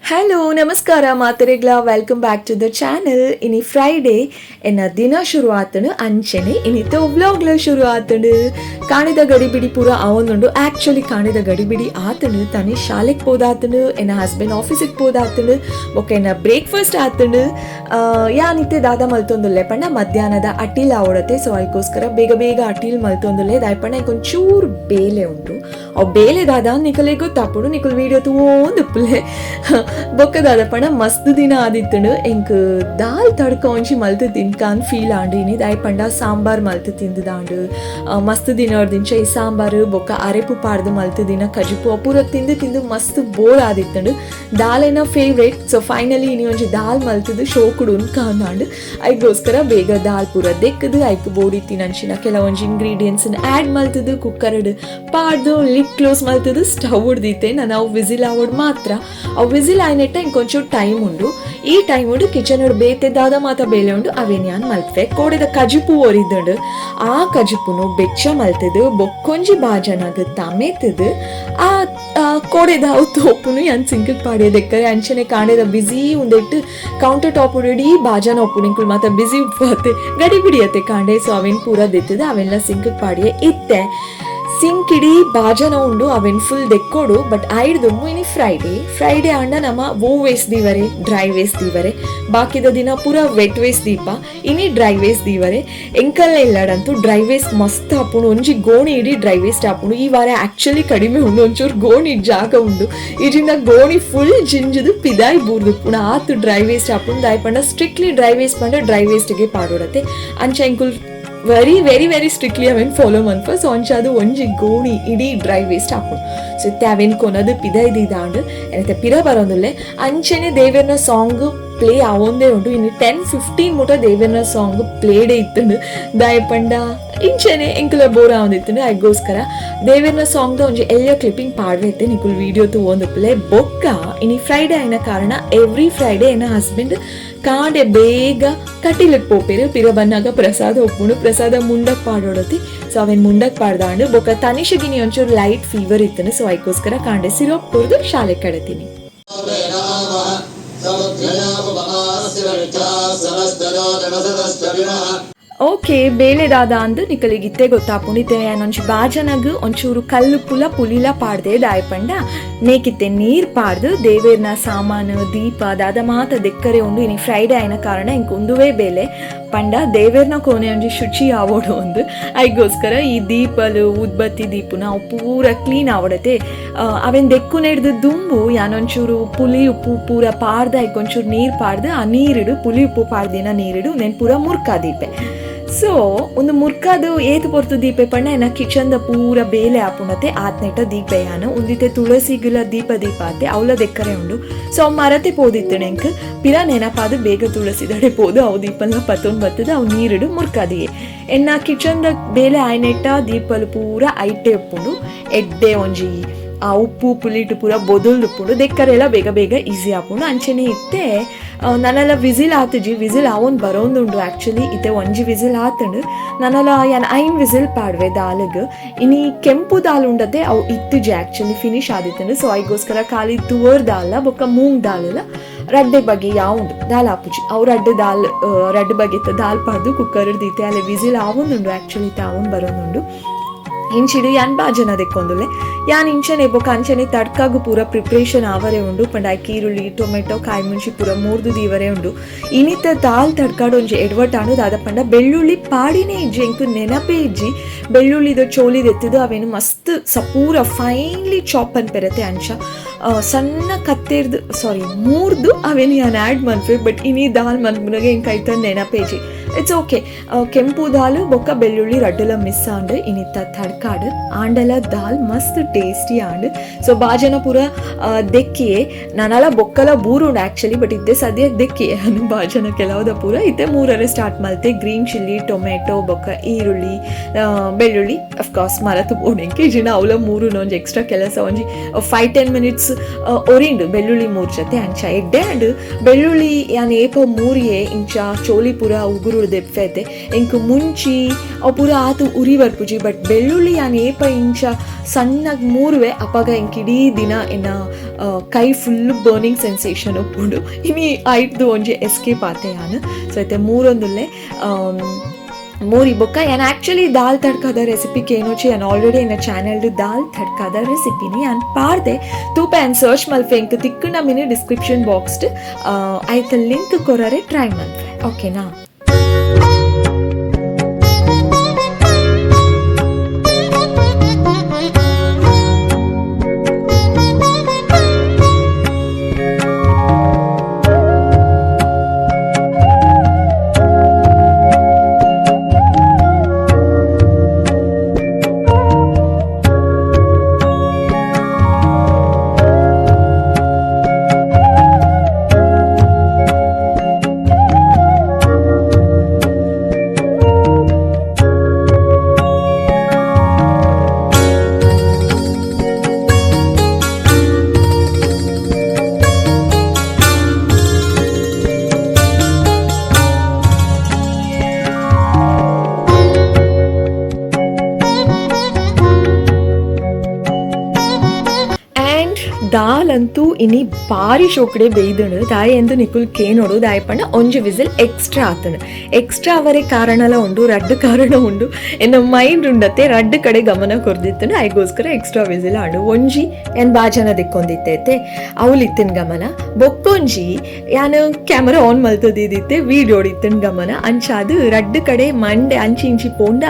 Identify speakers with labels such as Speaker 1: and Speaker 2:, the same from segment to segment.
Speaker 1: Hello, ನಮಸ್ಕಾರ ಮಾತೆರೆಗ್ಲ. Welcome back to the channel. ಇನಿ Friday, ಎನ್ನ ದಿನ ಶುರು ಆತನು. ಅಂಚೆನೆ ಇನಿತ ವ್ಲಾಗ್ಲ ಶುರು ಆತನು. ಕಾಣಿದ ಗಡಿಬಿಡಿ ಪೂರ ಆವೊಂದುಂಡು. ಆಕ್ಚುಲಿ ಕಾಣಿದ ಗಡಿಬಿಡಿ ಆತನು. ತಾನೇ ಶಾಲೆಗೆ ಪೋದಾತನು, ಎನ್ನ ಹಸ್ಬೆಂಡ್ ಆಫೀಸಿಗೆ ಪೋದಾತನು, ಬೊಕ್ಕ ಎನ್ನ ಬ್ರೇಕ್ಫಾಸ್ಟ್ ಆತನು. ಯಾನಿತ್ತೆ ದಾದ ಮಲ್ತೊಂದುಲ್ಲೆ ಪಂಡ, ಮಧ್ಯಾಹ್ನದ ಅಟಿಲ್ ಆವಡತೆ. ಸೊ ಅದಕ್ಕೋಸ್ಕರ ಬೇಗ ಬೇಗ ಅಟಿಲ್ ಮಲ್ತೊಂದುಲ್ಲೆ. ದಾಯಪಂಡ ಒಂಚೂರು ಬೇಲೆ ಉಂಟು. ಅವು ಬೇಲೆ ದಾದ ನಿಕಲೆ ಗೊತ್ತಾಪುಂಡು, ನಿಕುಲ್ ವೀಡಿಯೋ ತೂವೊಂದುಪ್ಪುಲೆ. ಬೊಕ್ಕ ದಾದ ಪಂಡ, ಮಸ್ತ್ ದಿನ ಆದಿತ್ತುಂಡು, ಎಂಕ್ ದಾಲ್ ತಡ್ಕ ಒಂಜಿ ಮಲ್ತ್ ತಿನ್ಕಾನ್ ಫೀಲ್ ಆಂಡು ಇನಿ. ದಾಯ ಪಂಡ ಸಾಂಬಾರ್ ಮಲ್ತ್ ತಿಂದುದಾಂಡು. ಮಸ್ತ್ ದಿನ ಈ ಸಾಂಬಾರು ಬೊಕ್ಕ ಅರೆಪು ಪಾಡ್ದು ಮಲ್ತ್ ದಿನ ಕಜಿಪು ಅಪೂರ ತಿಂದು ತಿಂದು ಮಸ್ತ್ ಬೋರ್ ಆದಿತ್ತುಂಡು. ದಾಲ್ ಎನ್ನ ಫೇವ್ರೇಟ್. ಸೊ ಫೈನಲಿ ಇನಿ ಒಂಜಿ ದಾಲ್ ಮಲ್ತದು ಶೋಕುಡು ಉನ್ಕಾಂದಾಂಡು. ಐಗೋಸ್ಕರ ಬೇಗ ದಾಲ್ ಪೂರ ದೆಕ್ಕದು, ಐಕ್ ಬೋಡಿತ್ತಿನಂಚಿನ ಕೆಲವೊಂಜಿ ಇಂಗ್ರೀಡಿಯೆಂಟ್ಸ್ ಆ್ಯಡ್ ಮಲ್ತದು, ಕುಕ್ಕರ್ಡ್ ಪಾಡ್ದು, ಲಿಡ್ ಕ್ಲೋಸ್ ಮಲ್ತದು, ಸ್ಟವ್ ಉಡ್ದಿತ್ತೆ ನಾನು. ಅವು ವಿಸಿಲ್ ಆವಡ್ ಮಾತ್ರ. ಅವು ವಿಸಿಲ್ ಆಯ್ನೆಟ್ಟ ಇಂಕೊಂಚೂರು ಟೈಮ್ ಉಂಡು. ಈ ಟೈಮ್ ಉಂಡು ಕಿಚನ್ ಬೇತೆ ದಾದ ಮಾತ ಬೇಲೆ ಉಂಡು, ಅವೇನ್ ಯಾನ್ ಮಲ್ಪೆ. ಕೋಡೆದ ಕಜಿಪು ಒರಿದ್ದುಂಡು. ಆ ಕಜಿಪುನು ಬೆಚ್ಚ ಮಲ್ತದು, ಬೊಕ್ಕೊಂಜಿ ಬಾಜನಗ್ ತಮೆತದು, ಆ ಆ ಕೋಡೆದ ಅವು ತೋಪುನು ಯಾನ್ ಸಿಂಕ್ ಪಾಡ್ಯದೆಕ್ಕರೆ. ಅಂಚನೆ ಕಾಂಡೆದ ಬಿಸಿ ಉಂದೆಟ್ಟು ಕೌಂಟರ್ ಟಾಪ್ ಇಡೀ ಬಾಜನ ಉಪ್ಪುನು. ಇಂಕುಲು ಮಾತ ಬಿಸಿ ಉಪ್ಪುತ್ತೆ, ಗಡಿ ಬಿಡಿಯತ್ತೆ ಕಾಂಡೆ. ಸೊ ಅವೇನ್ ಪೂರ ದೆತ್ತದು ಅವೆಲ್ಲ ಸಿಂಕ್ ಪಾಡಿಯೆ ಇತ್ತೆ. ಸಿಂಕ್ ಇಡೀ ಬಾಜನ ಉಂಡು, ಅವೆನ್ ಫುಲ್ ದೆಕ್ಕೋಡು. ಬಟ್ ಐಡ್ದುಮ್ಮು ಇನಿ ಫ್ರೈಡೇ. ಫ್ರೈಡೇ ಆಂಡ ನಮ್ಮ ವೋ ವೇಸ್ಟ್ ದೀವರೆ, ಡ್ರೈ ವೇಸ್ಟ್ ದೀವರೆ. ಬಾಕಿದ ದಿನ ಪೂರ ವೆಟ್ ವೇಸ್ಟ್ ದೀಪ, ಇನಿ ಡ್ರೈ ವೇಸ್ಟ್ ದೀವರೆ. ಎಂಕಲ್ನ ಇಲ್ಲಡಂತೂ ಡ್ರೈ ವೇಸ್ಟ್ ಮಸ್ತ್ ಆಪುಂಡು. ಒಂಜಿ ಗೋಣಿ ಇಡೀ ಡ್ರೈ ವೇಸ್ಟ್ ಆಪುಂಡು. ಈ ವಾರ ಆಕ್ಚುಲಿ ಕಡಿಮೆ ಉಂಡು, ಒಂಚೂರು ಗೋಣಿ ಜಾಗ ಉಂಡು. ಈಜಿಂದ ಗೋಣಿ ಫುಲ್ ಜಿಂಜುದು ಪಿದಾಯಿ ಬೂರ್ದು ಆತು ಡ್ರೈ ವೇಸ್ಟ್ ಆಪುಂಡು. ದಾಯ ಪಂಡ ಸ್ಟ್ರಿಕ್ಟ್ಲಿ ಡ್ರೈ ವೇಸ್ಟ್ ಪಂಡ ಡ್ರೈ ವೇಸ್ಟ್ಗೆ ಪಾಡೋಡತೆ. ಅಂಚ ಎಂಕುಲ್ ವೆರಿ ವೆರಿ ವೆರಿ ಸ್ಟ್ರಿಕ್ಟ್ಲಿ ಅವೇನ್ ಫಾಲೋ ಮನ್ಪ. ಸೊ ಅಂಚ ಅದು ಒಂಜಿ ಗೋಣಿ ಇಡೀ ಡ್ರೈ ವೇಸ್ಟ್ ಆಪುಂಡು. ಸೊ ಇತ್ತೆ ಅವೇನ್ ಕೊನದು ಪಿದೈದಿದಾಂಡು ಏನತ್ತೆ ಪಿರ ಬರೋದಿಲ್ಲೆ. ಅಂಚೆನೆ ದೇವೆರ್ನ ಸಾಂಗ್ ಪ್ಲೇ ಆವೊಂದೇ ಉಂಟು. ಇನ್ನು 10:15 ಮುಟ ದೇವೆರ್ನ ಸಾಂಗ್ ಪ್ಲೇಡೇ ಇತ್ತುಂಡು. ದಾಯ ಪಂಡ ಇಂಚೆನೆ ಎಂಕುಲ ಬೋರ್ ಆವೊಂದಿತ್ತುಂಡು. ಐಗೋಸ್ಕರ ದೇವೆರ್ನ ಸಾಂಗ್ ಒಂಜಿ ಎಲ್ಯ ಕ್ಲಿಪ್ಪಿಂಗ್ ಪಾಡ್ವೈತೆ, ನಿಕುಲ್ ವೀಡಿಯೋ ತೂವೊಂದುಪ್ಪುಲೆ. ಬೊಕ್ಕ ಇನಿ ಫ್ರೈಡೇ ಆಯ್ನ ಕಾರಣ, ಎವ್ರಿ ಫ್ರೈಡೇ ಎನ್ನ ಹಸ್ಬೆಂಡ್ ಕಾಂಡೆ ಬೇಗ ಕಟಿಲಕ್ ಪೋಪೇರು. ಪಿರ ಬನ್ನಾಗ ಪ್ರಸಾದ ಒಪ್ಪುಂಡು. ಪ್ರಸಾದ ಮುಂಡಕ್ ಪಾಡೋಡತಿ. ಸೊ ಅವೇನ್ ಮುಂಡಕ್ ಪಾಡ್ದಾಂಡು. ಬೊಕ್ಕ ತನಿಷಗಿನಿ ಒಂಚೂರು ಲೈಟ್ ಫೀವರ್ ಇತ್ತನು. ಸೊ ಐಕೋಸ್ಕರ ಕಾಂಡೆ ಸಿರಪ್ ಕೊರ್ದು ಶಾಲೆ ಕಡತೀನಿ.
Speaker 2: ಸಮಸ್ತಯೋಜನಸದಶ್ಚ.
Speaker 1: ಓಕೆ, ಬೇಲೆ ದಾದ ಅಂದು ನಿಕಲಿಗೆ ಇತ್ತೆ ಗೊತ್ತಾಪುಂಡು. ಇತ್ತೆ ಒಂಜಿ ಬಾಜನಗ್ ಒಂಚೂರು ಕಲ್ಲು ಪುಲ ಪುಲಿಲ ಪಾಡ್ದೆ. ದಾಯ ಪಂಡ ನೇಕಿತ್ತೆ ನೀರ್ ಪಾಡ್ದು ದೇವೇರ್ನ ಸಾಮಾನು, ದೀಪ ದಾದ ಮಾತ ದೆಕ್ಕರೆ ಉಂಡು. ಇನಿ ಫ್ರೈಡೆ ಆಯ್ನ ಕಾರಣ ಇಂಕ್ ಉಂದುವೇ ಬೇಲೆ. ಪಂಡ ದೇವೇರ್ನ ಕೋಣೆ ಒಂಜಿ ಶುಚಿ ಆವೋಡು ಒಂದು. ಐಗೋಸ್ಕರ ಈ ದೀಪಲು, ಉದ್ಬತ್ತಿ ದೀಪುನ ಅವು ಪೂರ ಕ್ಲೀನ್ ಆವಡತೆ. ಅವೇನ್ ದೆಕ್ಕು ನೆಡ್ದು ದುಂಬು ಯಾನೊಂಚೂರು ಪುಲಿ ಉಪ್ಪು ಪೂರ ಪಾಡ್ದು, ಐಕ್ ಒಂಚೂರು ನೀರ್ ಪಾಡ್ದು, ಆ ನೀರಿಡು, ಪುಲಿ ಉಪ್ಪು ಪಾಡ್ದಿನ ನೀರಿಡು ನೆನ್ ಪೂರ ಮುರ್ಕಾ ದೀಪೆ. ಸೊ ಒಂದು ಮುರ್ಕಾದು ಏತ್ ಪೊರ್ತು ದೀಪೆ ಪಂಡ, ಎನ್ನ ಕಿಚನ್ the ಪೂರ ಬೇಲೆ ಆಪುಂಡತೆ, ಆತ್ನೆಟ ದೀಪೆ ಯಾನು. ಉಂದಿತೆ ತುಳಸಿಗುಲ ದೀಪ ದೀಪ ಆತೆ, ಅವಲ ದೆಕ್ಕರೆ ಉಂಡು. ಸೊ ಅವು ಮರತೆ ಪೋದಿತ್ತು. ನೆಂಕ್ ಪಿರ ನೆನಪಾದು ಬೇಗ ತುಳಸಿ ದಡೆ ಪೋದು, ಅವು ದೀಪಲ್ನ ಪತ್ತೊಂದು ಬತ್ತದ, ಅವು ನೀರಿಡು ಮುರ್ಕಾದಿಯೆ. ಎನ್ನ ಕಿಚನ್ the ಬೇಲೆ ಆಯ್ನೆಟ್ಟ ದೀಪಲು ಪೂರ ಐಟೆ ಉಪ್ಪುಂಡು. ಎಡ್ಡೆ ಒಂಜಿ ಆ ಉಪ್ಪು ಪುಲಿಟು ಪೂರ ಬೊದಲ್ದು ಉಪ್ಪುಂಡು. ದೆಕ್ಕರೆಲ್ಲ ಬೇಗ ಬೇಗ ಈಸಿ ಆಪುಂಡು. ಅಂಚೆನೆ ಇತ್ತೆ ನನಲ ವಿಸಿಲ್ ಆತುಜಿ, ವಿಸಿಲ್ ಆವೊಂದು ಬರೋಂದುಂಡು. ಆಕ್ಚುಲಿ ಇತ್ತೆ ಒಂಜಿ ವಿಸಿಲ್ ಆತುಂಡು. ನನಲ ಯಾನ್ ಐನ್ ವಿಸಿಲ್ ಪಾಡ್ವೆ ದಾಲ್ಗ್. ಇನಿ ಕೆಂಪು ದಾಲ್ ಉಂಡತೆ, ಅವು ಇತ್ತುಜಿ, ಆಕ್ಚುಲಿ ಫಿನಿಶ್ ಆದಿತ್ತುಂಡು. ಸೊ ಐಗೋಸ್ಕರ ಖಾಲಿ ತುವರ್ ದಾಲ ಬೊಕ್ಕ ಮೂಂಗ್ ದಾಲ್ ರಡ್ಡೆ ಬಗೆ ಯಾವುಂಡು ದಾಲ್ ಆಪುಜಿ. ಅವು ರಡ್ಡು ದಾಲ್, ರಡ್ಡು ಬಗೆತ ದಾಲ್ ಪಾಡ್ದು ಕುಕ್ಕರ್ ದೀತೆ. ಅಲ್ಲೇ ವಿಸಿಲ್ ಆವೊಂದುಂಡು. ಆಕ್ಚುಲಿ ಇತ್ತೆ ಆವೊಂದು ಬರೋಂದುಂಡು. ಇಂಚಿಡು ಯಾನ್ ಬಾಜನ ದೆಕ್ಕೊಂದುಲ್ಲೆ. ಯಾನ್ ಇಂಚನೆ ಬೊಕ ಅಂಚನೆ ತಡ್ಕಾಗು ಪೂರ ಪ್ರಿಪ್ರೇಷನ್ ಆವರೆ ಉಂಡು. ಪಂಡ ಐಕ್ ಈರುಳ್ಳಿ, ಟೊಮೆಟೊ, ಕಾಯಿ ಮುಂಚಿ ಪೂರ ಮೂರ್ದು ದೀವರೆ ಉಂಡು. ಇನಿತ ದಾಲ್ ತಡ್ಕಾಡು ಒಂಜಿ ಎಡ್ವಟಾಂಡು. ದಾದ ಪಂಡ ಬೆಳ್ಳುಳ್ಳಿ ಪಾಡಿನೇ ಇಜ್ಜಿ, ಎಂಕ್ ನೆನಪೇ ಇಜ್ಜಿ. ಬೆಳ್ಳುಳ್ಳಿದ ಚೋಲಿ ದೆತ್ತದು ಅವೇನು ಮಸ್ತ್ ಸಪೂರ ಫೈನ್ಲಿ ಚಾಪ್ ಅನ್ಪೆರತೆ. ಅಂಚ ಸಣ್ಣ ಕತ್ತೆರ್ದು, ಸಾರಿ, ಮೂರ್ದು ಅವೇನು ಯಾನ್ ಆ್ಯಡ್ ಮನ್ಪೆ. ಬಟ್ ಇನಿ ದಾಲ್ ಮನ್ಪುನಗ ಎಂಕ್ ಐತ ನೆನಪೇಜಿ. It's okay. ಕೆಂಪು ದಾಲ್ ಬೊಕ್ಕ ಬೆಳ್ಳುಳ್ಳಿ ರಡ್ಡುಲ ಮಿಸ್ ಆಂಡ್ ಇನಿತ್ತ ತಡ್ಕಾಡು. ಆಂಡಲ ದಾಲ್ ಮಸ್ತ್ ಟೇಸ್ಟಿ ಆಂಡ್. ಸೊ ಬಾಜನ ಪೂರ ದೆಕ್ಕಿಯೆ. ನನಲ ಬೊಕ್ಕಲ ಬೂರುಂಡು ಆಕ್ಚುಲಿ, ಬಟ್ ಇದ್ದೆ ಸದ್ಯಕ್ಕೆ ದೆಕ್ಕಿಯೆ ಅನು ಬಾಜನ ಕೆಲವುದ ಪೂರ. ಇತ್ತೆ ಮೂರರೆ ಸ್ಟಾರ್ಟ್ ಮಲ್ತೆ. ಗ್ರೀನ್ ಚಿಲ್ಲಿ, ಟೊಮೆಟೊ ಬೊಕ್ಕ ಈರುಳ್ಳಿ, ಬೆಳ್ಳುಳ್ಳಿ ಅಫ್ಕೋರ್ಸ್ ಮರತು ಬೋಣೆಂಕೆ ಇಜಿನ ಅವಲ ಮೂರು ಒಂಜಿ ಎಕ್ಸ್ಟ್ರಾ ಕೆಲಸ. ಒಂಜಿ 5-10 ಮಿನಿಟ್ಸ್ ಒರಿಂಡು ಬೆಳ್ಳುಳ್ಳಿ ಮೂರು ಜೊತೆ. ಅಂಚ ಎಡ್ಡೆ. ಆ್ಯಂಡ್ ಬೆಳ್ಳುಳ್ಳಿ ಯಾನ್ ಏಪ ಮೂರಿಯೆ ಇಂಚ ಚೋಲಿ ಪೂರ ಉಗುರು. ಶೋಕುಡು ದೆಪ್ಪೈತೆ ಎಂಕ್ ಮುಂಚಿ ಅವು ಪೂರ ಆತು ಉರಿ ಬರ್ಪುಜಿ. ಬಟ್ ಬೆಳ್ಳುಳ್ಳಿ ಯಾನ್ ಏಪ ಇಂಚ ಸಣ್ಣಗ್ ಮೂರುವೆ ಅಪಗ ಎಂಕ್ ಇಡೀ ದಿನ ಎನ್ನ ಕೈ ಫುಲ್ ಬರ್ನಿಂಗ್ ಸೆನ್ಸೇಷನ್ ಉಪ್ಪುಂಡು. ಇನಿ ಐಟ್ದು ಒಂಜಿ ಎಸ್ಕೇಪ್ ಆತೆ ಯಾನ್. ಸೊ ಇತ್ತೆ ಮೂರೊಂದುಲ್ಲೆ ಮೂರಿ ಬೊಕ್ಕ ಯಾನ್ ಆ್ಯಕ್ಚುಲಿ ದಾಲ್ ತಡ್ಕದ ರೆಸಿಪಿ ಕೇನೋಚಿ. ಯಾನ್ ಆಲ್ರೆಡಿ ಎನ್ನ ಚಾನೆಲ್ಡ್ ದಾಲ್ ತಡ್ಕದ ರೆಸಿಪಿನಿ ಯಾನ್ ಪಾಡ್ದೆ ತೂಪ. ಯಾನ್ ಸರ್ಚ್ ಮಲ್ಪೆ, ಎಂಕ್ ತಿಕ್ಕುನ ಮಿನಿ ಡಿಸ್ಕ್ರಿಪ್ಷನ್ ಬಾಕ್ಸ್ಡ್ ಐತ ಲಿಂಕ್ ಕೊರರೆ ಟ್ರೈ ಮಲ್ಪೆ, ಓಕೆನಾ? ಆ್ಯಂಡ್ ದಾಲ್ ಅಂತೂ ಇನಿ ಬಾರಿ ಶೋಕಡೆ ಬೇಯ್ದಣು. ದಾಯಿ ಎಂದು ನಿಕುಲ್ ಕೇನೋಡು ದಾಯಿ ಪಂಡ ಒಂಜಿ ವಿಸಿಲ್ ಎಕ್ಸ್ಟ್ರಾ ಆತನು. ಎಕ್ಸ್ಟ್ರಾ ಅವರೇ ಕಾರಣಲ ಉಂಡು, ರಡ್ಡು ಕಾರಣ ಉಂಡು. ಎನ್ನ ಮೈಂಡ್ ಉಂಡತ್ತೆ ರಡ್ಡು ಕಡೆ ಗಮನ ಕೊರ್ದಿತ್ತನು, ಐಗೋಸ್ಕರ ಎಕ್ಸ್ಟ್ರಾ ವಿಸಿಲ್ ಆಂಡು. ಒಂಜಿ ಏನ್ ಬಾಜನ ದಿಕ್ಕೊಂದಿತ್ತೈತೆ ಅವಳಿತ್ತಿನ ಗಮನ, ಬೊಕ್ಕೊಂಜಿ ಯಾನ್ ಕ್ಯಾಮರಾ ಆನ್ ಮಲ್ತದಿದ್ದಿತ್ತೆ ವೀಡಿಯೋ ಇತ್ತಿನ ಗಮನ. ಅಂಚಾದು ರಡ್ಡು ಕಡೆ ಮಂಡೆ ಅಂಚಿ ಇಂಚಿ ಪೋಂಡ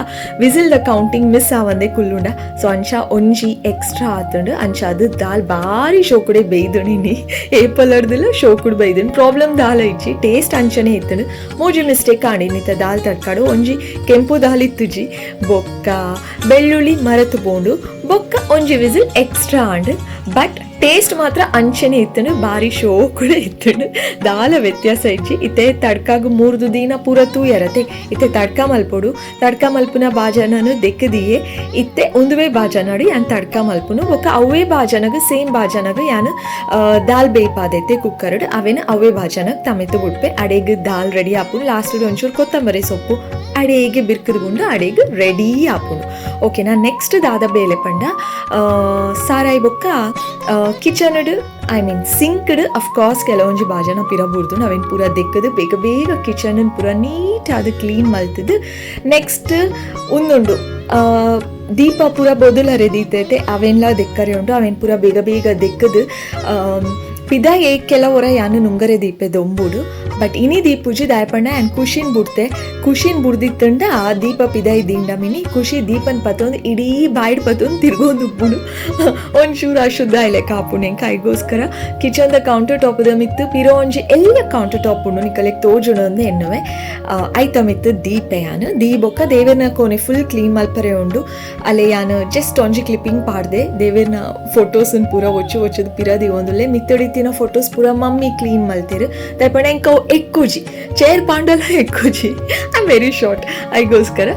Speaker 1: ವಿಸಿಲ್ the counting miss ಆವಂದೆ ಕುಲ್ಲುಂಡ. ಸೊ ಅಂಚ ಒಂಜಿ ಎಕ್ಸ್ಟ್ರಾ ಆತುಂಡು. ಅಂಚಾದು ದಾಲ್ ಬಾರಿ ಶೋಕುಡೆ ಬೇಯ್ದಣಿನಿ ಏಪಲರ್ದಿಲ್ಲ ಶೋಕುಡು ಬೈದಣಿ. ಪ್ರಾಬ್ಲಮ್ ದಾಲ್ ಇಜ್ಜಿ, ಟೇಸ್ಟ್ ಅಂಚನೆ ಇತ್ತನು. ಮೂಜಿ ಮಿಸ್ಟೇಕ್ ಆಂಡಿ ನಿತ ದಾಲ್ ತಡ್ಕಾಡು. ಒಂಜಿ ಕೆಂಪು ದಾಲ್ ಇತ್ತುಜಿ, ಬೊಕ್ಕ ಬೆಳ್ಳುಳ್ಳಿ ಮರತು ಪೋಂಡು, ಬೊಕ್ಕ ಒಂಜಿ whistle extra and. But taste ಮಾತ್ರ ಅಂಚನೆ ಇತ್ತನು, ಬಾರಿ ಶೋಕುಡೆ ಇತ್ತನು, ದಾಲ ವ್ಯತ್ಯಾಸ ಇಜ್ಜಿ. ಇತ್ತೆ ತಡ್ಕಾಗು ಮೂರ್ದು ದಿನ ಪೂರ ತೂಯರತೆ. ಇತ್ತೆ ತಡ್ಕ ಮಲ್ಪೊಡು. ತಡ್ಕ ಮಲ್ಪುನ ಬಾಜನನು ದೆಕ್ಕದಿಯೇ. ಇತ್ತೆ ಒಂದುವೇ ಬಾಜನಡು ಯಾನ್ ತಡ್ಕ ಮಲ್ಪುನು. ಬೊಕ್ಕ ಅವೇ ಬಾಜನಗ ಸೇಮ್ ಬಾಜನಗ ಯಾನ್ ದಾಲ್ ಬೇಯ್ಪಾದೈತೆ ಕುಕ್ಕರ್ಡ್ ಅವೇನ ಅವೇ ಬಾಜನಗ್ ತಮೆತು ಬುಡ್ಪೆ. ಅಡೆಗ್ ದಾಲ್ ರೆಡಿ ಆಪುಂಡು. ಲಾಸ್ಟ್ ಒಂಚೂರು ಕೊತ್ತಂಬರಿ ಸೊಪ್ಪು ಅಡೇಗೆ ಬಿರ್ಕುದು ಅಡೇಗ್ ರೆಡಿ ಆಪುಂಡು. ಓಕೆನಾ? ನೆಕ್ಸ್ಟ್ ದಾದ ಬೇಲೆ ಪಂಡ ಸಾರಾಯಿ ಬೊಕ್ಕ ಕಿಚನ್ಡ್ I mean ಸಿಂಕ್ಡ್ ಅಫ್ಕೋರ್ಸ್ ಕೆಲವೊಂಜಿ ಬಾಜನ ಪಿರ ಬುಡ್ದು ನಾವೇನು ಪೂರ ದೆಕ್ಕದು ಬೇಗ ಬೇಗ ಕಿಚನ್ ಪೂರ ನೀಟ್ ಆದ್ ಕ್ಲೀನ್ ಮಲ್ತದು. ನೆಕ್ಸ್ಟ್ ಉಂದುಂಡು ದೀಪ ಪೂರ ಬೊದಲರೆ ದೀತೈತೆ, ಅವೇನ್ಲ ದೆಕ್ಕರೆ ಉಂಡು. ಅವೇನ್ ಪೂರ ಬೇಗ ಬೇಗ ದೆಕ್ಕದು ಪಿದಾಯೆ ಕೆಲವೊರ ಯಾನು ನುಂಗರೆ ದೀಪೆ ದೊಂಬುಡು. ಬಟ್ ಇನಿ ದೀಪುಜಿ ದಾಯಪಂಡ ಯಾನ್ ಖುಷಿನ್ ಬುಡ್ತೆ. ಖುಷಿನ್ ಬುಡ್ದಿತ್ತಂಡ ಆ ದೀಪ ಪಿದಾಯಿ ದಿಂಡ ಮಿನಿ ಖುಷಿ ದೀಪನ್ ಪತ್ತೊಂದು ಇಡೀ ಬಾಯ್ಡ್ ಪತ್ತೊಂದು ತಿರ್ಗೊಂದು ಉಪ್ಪುಂಡು. ಒಂಚೂರು ಅಶುದ್ಧ ಇಲೆ ಕಾಪುಂಡು ಎಂಕ್. ಐಗೋಸ್ಕರ kitchen the counter top the ಮಿತ್ತು ಪಿರೋ ಒಂಜಿ ಎಲ್ಲ ಕೌಂಟರ್ ಟಾಪ್ ಉಂಡು ನಿಕಲೆಗ್ ತೋಜುಂಡು ಅಂದ್ ಎನ್ನುವೆ. ಐತ ಮಿತ್ತು ದೀಪೆ ಯಾನ್ ದೀಬೊಕ್ಕ ದೇವೆರ್ನ ಕೋಣೆ ಫುಲ್ ಕ್ಲೀನ್ ಮಲ್ಪರೆ ಉಂಡು. ಅಲ್ಲೇ ಯಾನ್ ಜಸ್ಟ್ ಒಂಜಿ ಕ್ಲಿಪ್ಪಿಂಗ್ ಪಾಡ್ದೆ. ದೇವೆರ್ನ ಫೋಟೋಸ್ ಪೂರ ಒಚ್ಚು ಒಚ್ಚುದು ಪಿರ ದೀವೊಂದುಲ್ಲೆ. ಮಿತ್ತಡಿತ್ತಿನ ಫೋಟೋಸ್ ಪೂರ ಮಮ್ಮಿ ಕ್ಲೀನ್ ಮಲ್ತೆರ್. ದಾಯೆಪಂಡ ಎಂಕ್ ಅವು ಎಕ್ಕುಜಿ, ಚೇರ್ ಪಾಂಡಲ ಎಕ್ಕುಜಿ, I am very short. ಐಗೋಸ್ಕರ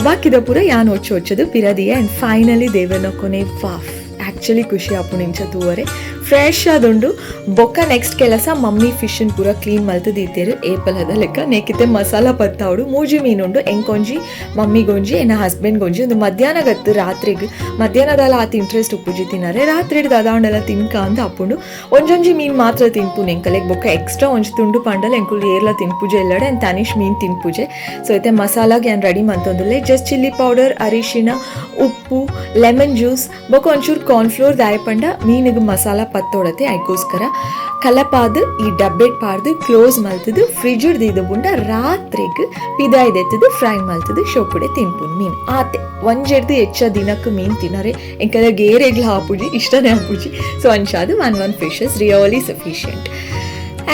Speaker 1: ಬಾಕಿದ ಪೂರ ಯಾನ್ ಒಚ್ಚು ಒಚ್ಚುದು ಪಿರದಿಯೆ. ಆ್ಯಂಡ್ ಫೈನಲಿ ದೇವೆರ್ನ ಕೊನೆ ವಾಫ್ ಆ್ಯಕ್ಚುಲಿ ಖುಷಿ ಆಪುಂಡು ಇಂಚ ತೂವರೆ ಫ್ರೆಶ್ ಆದುಂಡು. ಬೊಕ್ಕ ನೆಕ್ಸ್ಟ್ ಕೆಲಸ ಮಮ್ಮಿ ಫಿಶನ್ ಪೂರ ಕ್ಲೀನ್ ಮಲ್ತು ದೀತೆರ್ ಏಪಲದ ಲೆಕ್ಕ. ನೇಕಿತೆ ಮಸಾಲ ಪತ್ತಾವಡು. ಮೂಜಿ ಮೀನುಂಡು, ಎಂಕೊಂಜಿ ಮಮ್ಮಿಗೊಂಜಿ ಎನ್ನ ಹಸ್ಬೆಂಡ್ಗೊಂಜಿ. ಒಂದು ಮಧ್ಯಾಹ್ನ ಗತ್ತು ರಾತ್ರಿಗೆ ಮಧ್ಯಾಹ್ನದಲ್ಲ ಆತ ಇಂಟ್ರೆಸ್ಟ್ ಉಪ್ಪುಜಿ ತಿನ್ನರೆ, ರಾತ್ರಿ ದಾದಾಂಡೆಲ್ಲ ತಿನ್ಕ ಅಂತ ಆಪುಂಡು. ಒಂಜೊಂಜಿ ಮೀನು ಮಾತ್ರ ತಿನ್ಪುನು ಎಂಕಲೆಗ್. ಬೊಕ್ಕ ಎಕ್ಸ್ಟ್ರಾ ಒಂಜಿ ತುಂಡು ಪಂಡಲ ಎಂಕುಲು ಏರ್ಲ ತಿನ್ಪುಜೆ ಎಲ್ಲಡೆ ಆ್ಯಂಡ್ ತನಿಷ್ ಮೀನು ತಿನ್ಪುಜೆ. ಸೊ ಇತ್ತೆ ಮಸಾಲಾಗ್ ಯಾನ್ ರೆಡಿ ಮಂತೊಂದುಲ್ಲೆ. ಜಸ್ಟ್ ಚಿಲ್ಲಿ ಪೌಡರ್, ಅರಿಶಿನ, ಉಪ್ಪು, ಲೆಮನ್ ಜ್ಯೂಸ್ ಬೊಕ್ಕ ಒಂಚೂರು ಕಾರ್ನ್ಫ್ಲೋರ್. ದಾಯಪಂಡ ಮೀನಿಗೆ ಮಸಾಲ ಪತ್ತೊಡತೆ. ಐಕೋಸ್ಕರ ಕಲಪಾದ್ ಈ ಡಬ್ಬೆಟ್ ಪಾಡ್ದು ಕ್ಲೋಸ್ ಮಲ್ತದು ಫ್ರಿಜ್ ದೀದು ಬುಂಡ ರಾತ್ರಿಗ್ ಪಿದಾಯ್ದೆತ್ತದು ಫ್ರೈ ಮಲ್ತದು ಶೋಕುಡೆ ತಿನ್ಪುನ್ ಮೀನ್ ಆತೆ. ಒಂಜೆಡ್ದು ಹೆಚ್ಚ ದಿನಕ್ಕೆ ಮೀನ್ ತಿನ್ನರೆ ಎಂಕಲ ಗೇರೆಗ್ಲ ಆಪುಜಿ, ಇಷ್ಟನೇ ಆಪುಜಿ. ಸೊ ಅಂಚಾದು one one fish is really sufficient.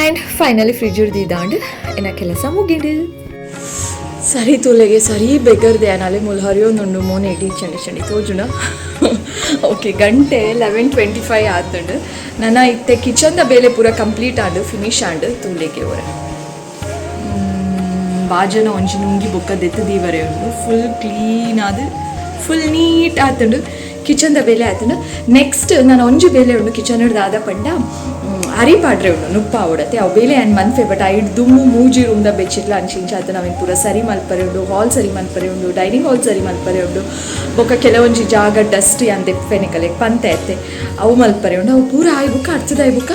Speaker 1: And finally fridge ದೀದಾಂಡ್ ಎನ್ನ ಕೆಲಸ ಮುಗಿಂಡು. ಸರಿ ತೂಲೆಗೆ ಸರಿ ಬೆಗರ್ದೆ ನಾಳೆ ಮುಲ್ ಹರಿಯೊಂದುಂಡು ಮೋನೆ ಇಡೀ ಚಂಡಿ ಚಂಡಿ ತೋಜುಣ. ಓಕೆ, ಗಂಟೆ 11:25 ಆತುಂಡು. ನನ್ನ ಇತ್ತೆ ಕಿಚನ್ದ ಬೇಲೆ ಪೂರ ಕಂಪ್ಲೀಟ್ ಆಂಡು, ಫಿನಿಶ್ ಆಂಡು. ತೂಲೆಗೆ ಅವರ ಬಾಜನ ಒಂಜಿ ನುಂಗಿ ಬೊಕ್ಕ ದೆತ್ತು ದೀವರೆ ಉಂಡು. ಫುಲ್ ಕ್ಲೀನ್ ಆದ್ ಫುಲ್ ನೀಟ್ ಆತುಂಡು. ಕಿಚನ್ದ ಬೇಲೆ ಆತನ. ನೆಕ್ಸ್ಟ್ ನಾನು ಒಂಜಿ ಬೇಲೆ ಉಂಡು ಕಿಚನ್ ದಾದ ಪಂಡ ಅರಿ ಪಾಡ್ರೆ ಉಂಡು ನುಪ್ಪ ಆವಡತೆ ಅವು ಬೇಲೆ ಆ್ಯಂಡ್ ಮನ್ಫೆ. ಬಟ್ ಐಡ್ ದುಮ್ಮು ಮೂಜಿ ರೂಮ್ದ ಬೆಚ್ಚಿಟ್ಲ ಅಂಚಿ ಇಂಚ ಆತ ನಾವೇನು ಪೂರ ಸರಿ ಮಲ್ಪರೆ ಉಂಡು, ಹಾಲ್ ಸರಿ ಮಲ್ಪರೆ ಉಂಡು, ಡೈನಿಂಗ್ ಹಾಲ್ ಸರಿ ಮಲ್ಪರೆ ಉಂಡು. ಬೊಕ್ಕ ಕೆಲವೊಂಜಿ ಜಾಗ ಡಸ್ಟ್ ಯಾನ್ ದೆಪ್ಪೆನಿಕಲೆ ಪಂತೆ ಐತೆ ಅವು ಮಲ್ಪರೆ ಉಂಡು. ಅವು ಪೂರ ಆಯ್ ಬುಕ್ಕ ಅರ್ಥದ ಆಯ್ ಬುಕ್ಕ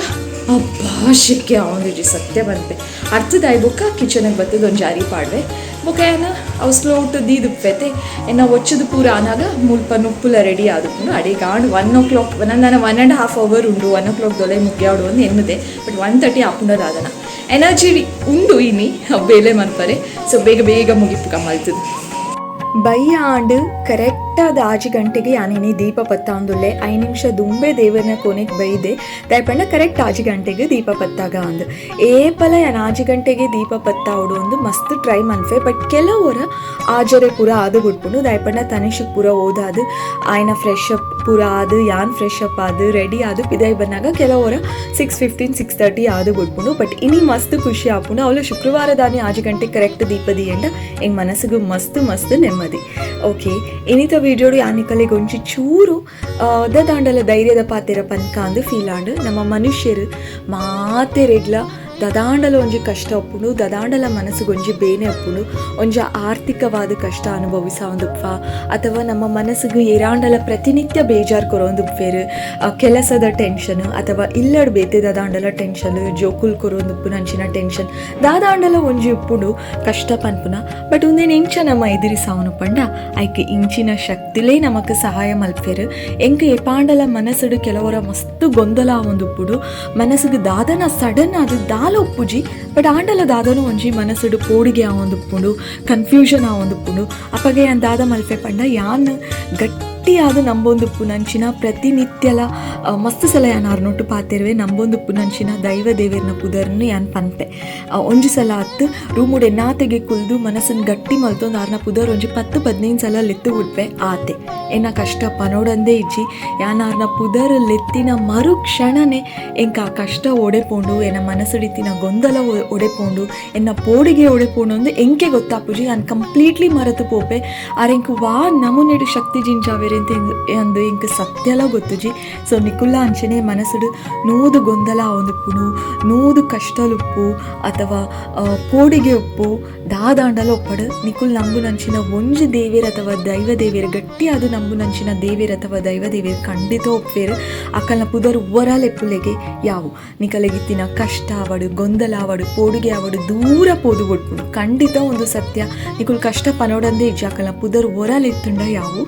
Speaker 1: ಅಬ್ಬಾ ಶಿಕ್ಕೆ ಅವನಿಜಿ ಸತ್ಯ ಬಂತೆ ಅರ್ಥದ ಆಯ್ ಬುಕ್ಕ ಕಿಚನ್ಗೆ ಬತ್ತದ ಒಂಜಿ ಅರಿ ಪಾಡ್ವೆ. ಬೊಕ್ಕ ಏನ ಅವು ಸ್ಲೋ ಉಟ್ಟು ದೀದುಪ್ಪೆತೆ ಎನ್ನ ಒಚ್ಚದು ಪೂರ ಆನಾಗ ಮುಲ್ಪ ನುಪ್ಪುಲ ರೆಡಿ ಆದುಪ್ಪುಂಡು. ಅಡಿಗೆ ಆಂಡ್ 1 o'clock ನನ್ನ 1.5 ಅವರ್ ಉಂಡು. 1 o'clock ದೊಲೆ ಮುಗಿಯಾಡು ಒಂದು ಎನ್ನುದೆ, ಬಟ್ 1:30 ಆಪುಂಡದಾದನ ಎನರ್ಜಿ ಉಂಡು ಇನಿ ಬೇಲೆ ಮನ್ಪರೆ. ಸೊ ಬೇಗ ಬೇಗ ಮುಗಿಪು ಮಲ್ತದು. ಬಯ್ಯ ಆಂಡ್ ಕರೆಕ್ಟಾದ 6 ಗಂಟೆಗೆ ಯಾನಿನಿ ದೀಪ ಪತ್ತಾಂದುಲ್ಲೆ. 5 ನಿಮಿಷ ದುಂಬೆ ದೇವರನ ಕೊನೆಗೆ ಬೈದೆ ದಾಯಪಂಡ ಕರೆಕ್ಟ್ 6 ಗಂಟೆಗೆ ದೀಪ ಪತ್ತಾಗ ಅಂದ್. ಏಪಲ ಯಾನ್ 6 ಗಂಟೆಗೆ ದೀಪ ಪತ್ತಾವಡು ಒಂದು ಮಸ್ತ್ ಟ್ರೈ ಮನ್ಫೆ, ಬಟ್ ಕೆಲವರ ಆಜರೆ ಪೂರ ಆದು ಬಿಟ್ಪುಂಡು. ದಾಯಪಂಡ ತನಿಷಕ್ ಪೂರ ಓದಾದು ಆಯ್ನ ಫ್ರೆಶ್ ಅಪ್ ಪೂರ ಆದು ಯಾನ್ ಫ್ರೆಶ್ ಅಪ್ ಆದು ರೆಡಿ ಆದು ಪಿದಾಯಿ ಬಂದಾಗ ಕೆಲವರ 6:15, 6:30 ಆದು ಬಿಟ್ಪುಂಡು. ಬಟ್ ಇನಿ ಮಸ್ತ್ ಖುಷಿ ಆಪುಂಡು. ಅವಳು ಶುಕ್ರವಾರದಾನಿ 6 ಗಂಟೆ ಕರೆಕ್ಟ್ ದೀಪ ದಿಯಂಡ ಎಂಗ್ ಮನಸ್ಸಿಗೆ ಮಸ್ತ್ ಮಸ್ತ್ ನೆಮ್ಮದಿ. ಓಕೆ, ಇನಿತ ವಿಡಿಯೋಡು ಯಾನಿಕಲೆಗ್ ಒಂಜಿ ಚೂರು ದಾಂಡಲ ಧೈರ್ಯದ ಪಾತೆರ ಪನ್ಕ ಅಂದ್ ಫೀಲ್ ಆಂಡ್. ನಮ್ಮ ಮನುಷ್ಯರು ಮಾತೆರೆಗ್ಲ ದದಾಂಡಲ ಒಂಜಿ ಕಷ್ಟ ಉಪ್ಪುಂಡು, ದದಾಂಡಲ ಮನಸ್ಸಿಗೆ ಒಂಜಿ ಬೇನೆ ಉಪ್ಪುಂಡು. ಒಂಜಿ ಆರ್ಥಿಕವಾದ ಕಷ್ಟ ಅನುಭವಿಸೊಂದುಪ್ಪ ಅಥವಾ ನಮ್ಮ ಮನಸ್ಸಿಗೆ ಏರಾಂಡಲ ಪ್ರತಿನಿತ್ಯ ಬೇಜಾರು ಕೊರೊಂದುಪ್ಪೇರು, ಕೆಲಸದ ಟೆನ್ಷನ್ ಅಥವಾ ಇಲ್ಲಡ್ ಬೇತೆ ದಾದಾಂಡಲ ಟೆನ್ಷನ್, ಜೋಕುಲ್ ಕೊರೊಂದುಪ್ಪುನ ಅಂಚಿನ ಟೆನ್ಷನ್, ದಾದಾಂಡಲ ಒಂಜಿ ಉಪ್ಪುಂಡು ಕಷ್ಟ ಪನ್ಪುನ. ಬಟ್ ಉಂದೇನ್ ಎಂಚ ನಮ್ಮ ಎದುರಿಸಾವನು ಪಂಡ ಐಕ್ ಇಂಚಿನ ಶಕ್ತಿಲೇ ನಮಕ್ ಸಹಾಯ ಮಲ್ಪೆರು. ಎಂಕ್ ಏಪಾಂಡಲ ಮನಸ್ಸುಡು ಕೆಲವರ ಮಸ್ತ್ ಗೊಂದಲ ಆವೊಂದುಪ್ಪುಡು. ಮನಸ್ಸಿಗೆ ದಾದನ ಸಡನ್ ಅದು ದಾಲ ಉಪ್ಪುಜಿ, ಬಟ್ ಆಂಡಲ ದಾದನ ಒಂಜಿ ಮನಸ್ಸುಡು ಪೋಡಿಗೆ ಆವೊಂದುಪ್ಪುಂಡು, ಕನ್ಫ್ಯೂಷನ್ ಆವೊಂದುಪ್ಪುಂಡು. ಅಪಗ ಯಾನ್ ದಾದ ಮಲ್ಪೆ ಪಂಡ ಯಾನ್ ಗಟ್ಟಿಯಾದ ನಂಬೊಂದುಪ್ಪು ನಂಚಿನ ಪ್ರತಿನಿತ್ಯಲ ಮಸ್ತ್ ಸಲ ಯಾನ್ ಆರ್ನೊಟ್ಟು ಪಾತೆರುವೆ, ನಂಬೊಂದುಪ್ಪು ನಂಚಿನ ದೈವ ದೇವೆರ್ನ ಪುದರ್ನು ಯಾನ್ ಪನ್ಪೆ. ಒಂಜಿ ಸಲ ಅತ್ತು ರೂಮುಡು ಎನ್ನಾತೆಗೆ ಕುಲ್ದು ಮನಸ್ಸನ್ನು ಗಟ್ಟಿ ಮಲ್ತೊಂದು ಆರ್ನ ಪುದರ್ ಒಂಜಿ 10-15 ಸಲ ಲೆತ್ತು ಬಿಡ್ಪೆ. ಆತೆ ಎನ್ನ ಕಷ್ಟ ಪನೋಡಂದೇ ಇಜ್ಜಿ. ಯಾನ್ ಆರ್ನ ಪುದರ್ ಲೆತ್ತಿನ ಮರು ಕ್ಷಣನೇ ಎಂಕ ಆ ಕಷ್ಟ ಒಡೆಪೋಂಡು, ಎನ್ನ ಮನಸ್ಸುಡಿತ್ತಿನ ಗೊಂದಲ ಒಡೆಪೋಂಡು, ಎನ್ನ ಪೋಡಿಗೆ ಒಡೆಪೋಂಡು ಅಂದು ಎಂಕೆ ಗೊತ್ತಾಪುಜಿ. ಯಾನ್ ಕಂಪ್ಲೀಟ್ಲಿ ಮರೆತು ಪೋಪೆ. ಆರ್ ಎಂಕ್ ವಾ ನಮೂನೆಡು ಶಕ್ತಿ ಜಿಂಜಾವೆರೆ ಅಂತ ಅಂದು ಎಂಕ್ ಸತ್ಯಲ ಗೊತ್ತುಜಿ. ಸೊ ನಿಕುಲ್ಲ ಅಂಚನೆ ಮನಸ್ಸುಡು ನೂದು ಗೊಂದಲ ಆವೊಂದುಪ್ಪುನು, ನೂದು ಕಷ್ಟಲುಪ್ಪು ಅಥವಾ ಪೋಡಿಗೆ ಉಪ್ಪು ದಾದಾಂಡಲ ಒಪ್ಪಡು, ನಿಕುಲ್ ನಂಬುನಂಚಿನ ಒಂಜಿ ದೇವೆರ್ ಅಥವಾ ದೈವ ದೇವೆರ್, ಗಟ್ಟಿಯಾದ ನಂಬುನಂಚಿನ ದೇವೆರ್ ಅಥವಾ ದೈವ ದೇವೆರ್ ಖಂಡಿತ ಒಪ್ಪೇರು. ಅಕಲ್ನ ಪುದರ್ ಒರಲೆಪ್ಪುಲೆಗೆ ಯಾವು ನಿಕಲೆಗಿತ್ತಿನ ಕಷ್ಟ ಆವಡು, ಗೊಂದಲ ಆವಡು, ಪೋಡಿಗೆ ಆವಡು ದೂರ ಪೋದು ಕೊಟ್ಪುಡು. ಖಂಡಿತ ಒಂದು ಸತ್ಯ, ನಿಕುಲ್ ಕಷ್ಟ ಪನೋಡಂದೇ ಇಜ್ಜಿ ಅಕಲ್ನ ಪುದರ್ ಒರಲೆತ್ತುಂಡ ಯಾವು.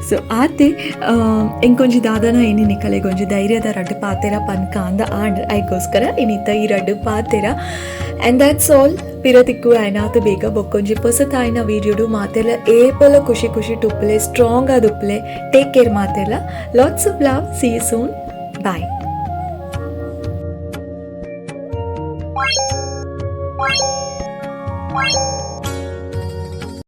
Speaker 1: ಸೊ ಆತೆ ಎಂಕೊಂಜಿ ದಾದನ ಇನಿ ನಿಕಲೆಗೊಂಜಿ ಧೈರ್ಯದ ರಡ್ಡು ಪಾತೆರ ಪನ್ಕ ಅಂದ ಆಂಡ್ ಐಕೋಸ್ಕರ ಇನಿತ ಈ ರಡ್ಡು ಪಾತೆರ. And that's all. ಪಿರತಿಕ್ಕು ಆಯ್ನಾತು ಬೇಗ ಬೊಕ್ಕೊಂಜಿ ಪೊಸತಾಯಿನ ವೀಡಿಯೋಡು. ಮಾತೆಲ್ಲ ಏಪಲ ಖುಷಿ ಖುಷಿ ಉಪ್ಪುಲೆ, ಸ್ಟ್ರಾಂಗ್ ಆದ್ ಉಪ್ಪುಲೆ. ಟೇಕ್ ಕೇರ್ ಮಾತೆಲ್ಲ. Lots of love. See you soon. Bye.